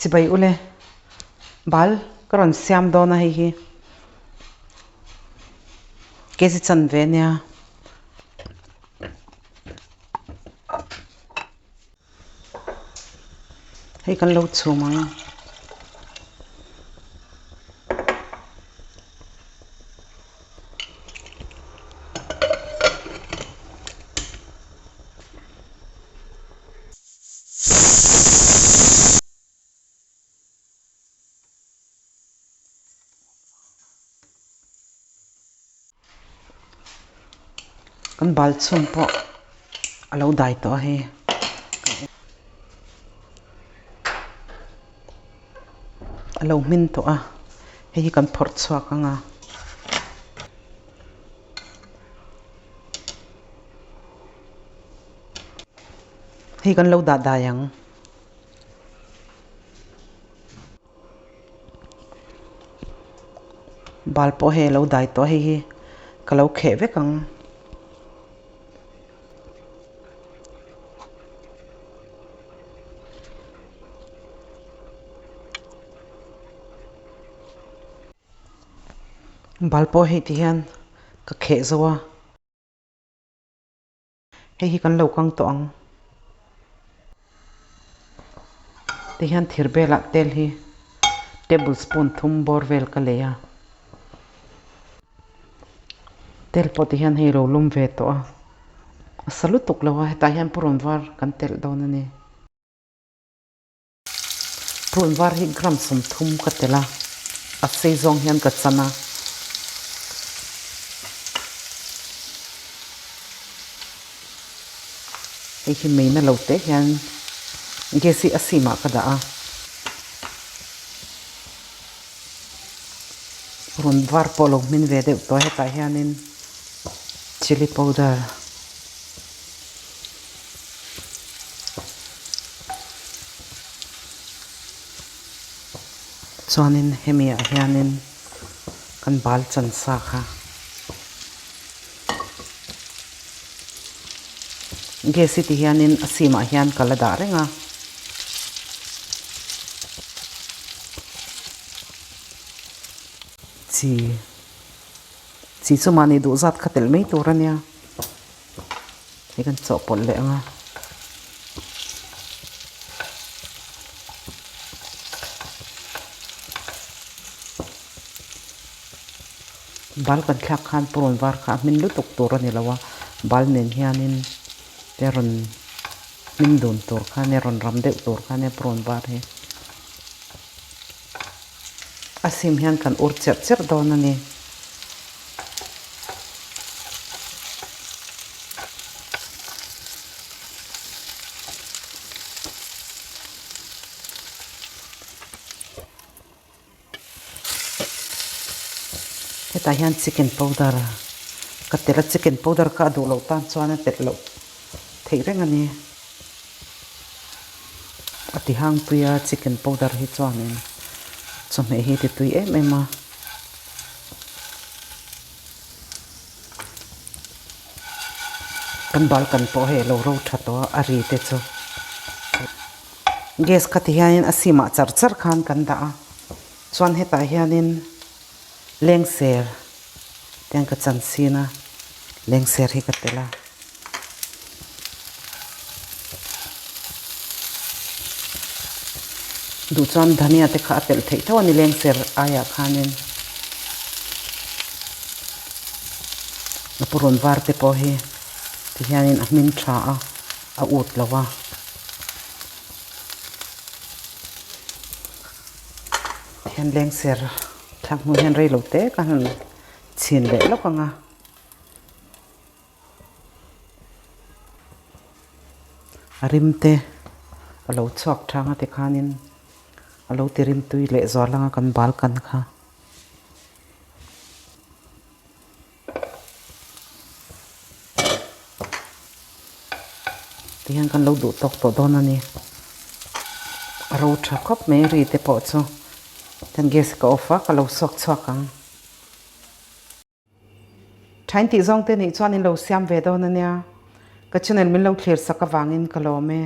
Chibai ule bal ka rawn siam dawn a hei hi kg chanve ania. Hei kan lo chhum ang. Kan bal chhum pawh a lo dai tawh a hei. A lo hmin tawh a, hei hi kan phawrh chhuak ang a. Hei kan lo dah dai ang. Bal pawh hei a lo dai tawh a hei hi ka lo kheh vek ang. Bal pawh hei ti hian ka kheh zo a. Hei hi kan lo kang tawh ang. Tihian thir belah tel hi table spoon thum bawr vel ka lei a. Tel pawh tihian hei lo lum ve tawh a. A sa lutuk lo a, hetah hian purun var kan telh dawn a ni. Purun var hi gram 30 ka telh a, a sei zawng hian ka chan a. Hei hi meina lo te hian gas hi a sim ah ka dah a. Purun var pawh lo hmin ve deuh tawh a hetah hianin chilli powder. Chuanin hemi ah hianin kan bal chan sa kha gas hi ti hianin a sim ah hian ka la dah reng a. Chi chi chu mahni duh zat kha telh mai tur a nia. Hei kan chawhpawlh leh ang a. Bal kan thlak khan purun var kha a hmin lutuk tur a ni lo a, bal nen hianin te rawn hmin dun tur kha nia rawn ram deuh tur kha nia purun var hi. A sim hian kan ur cherh cherh dawn a ni. Hetah hian chicken powder ka telh a, chicken powder kha a duh loh tan chuan a telh loh theih reng a ni. A ti hang pui a chicken powder hi chuanin chawhmeh hi ti tui em em a. Kan bal kan pawh hei a lo ro tha tawh a, a ri te chu gas kha ti hianin a sim ah char char khan kan dah a, chuan hetah hianin lengser tiang ka chan sin a, lengser hi ka telh a. Duh chuan dhania te kha a telh theih tho a ni lengser aiah khanin a purun var te pawh hi ti hianin a hmin tha a, a ut lo a. Tihian lengser thlak hnu hian rei lo te ka han chhin leh lawk ang a. A rim te a lo chhuak thang a tikhanin a lo ti rim tui leh zual anga kan bal kan kha. Tihian kan lo duh tawk tawh dawn a ni. A ro tha khawp mai ri te pawh chu. Tihian gas ka off a ka lo suak chhuak ang. Thain tih zawng te nih chuan in lo siam ve dawn a nia. Ka channel min lo thlir sak avangin ka lawm e.